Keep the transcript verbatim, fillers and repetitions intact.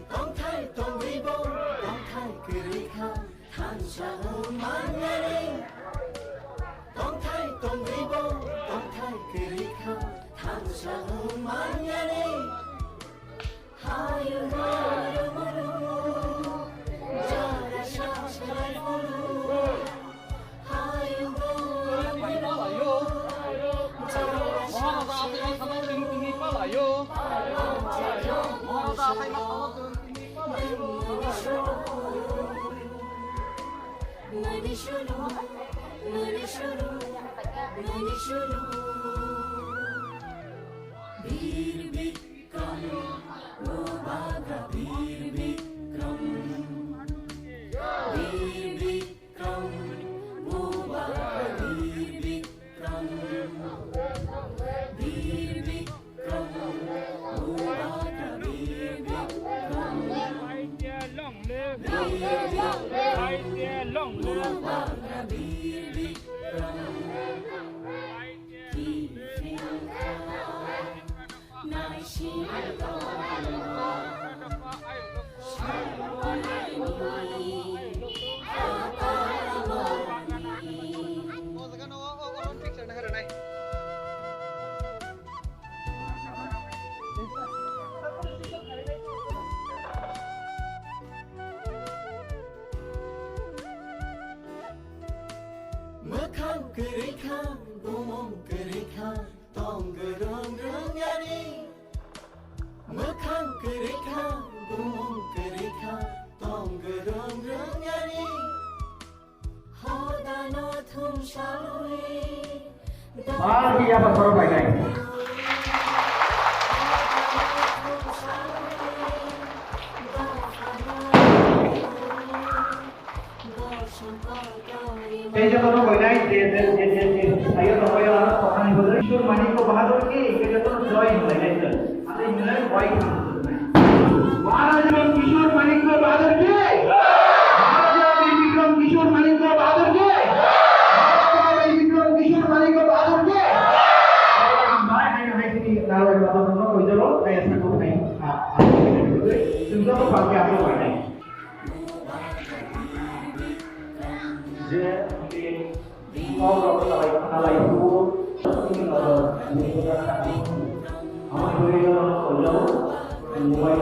Tongthai tongwibo, tongthai kwrwi kha, thansa wng manyani. Tongthai tongwibo, tongthai kwrwi kha, thansa wng manyani. Bir Bikram, Bubagra Bir Bikram. Bir Bikram, Bubagra Bir Bikram. Bir Bikram, Bubagra Bir Bikram. Long live! Long live! Long live! Long live! Bubagra Bir Bikram. Mwkhang kwrwi kha, bumung kwrwi kha, tong gwrwng rwngyani. Mwkhang kwrwi kha, bumung kwrwi kha, tong gwrwng rwngyani. Hodano thumsawi. Bar biya ba khoro bai nai. Tei jotono bai nai je, je, je, je, je, ayo to ayo ano kokani bodol. Kishore Manikya Bahadur ki, tei jotono joy hinlai nai. Ate hinlai bai kha. Maharaja Kishore Manikya Bahadur ki. Maharaja Bir Bikram Kishore Manikya Bahadur ki. Maharaja Bir Bikram Kishore Manikya Bahadur ki. Ang bai hai hai sini nalai bahadur no koi jalo, kaya sangko hai. Ah, ah, sungko to pake apa bai nai. Je, kau rok salai khanalai tu, ini kalau ini sudah kami, kami beri dalam kolom, mulai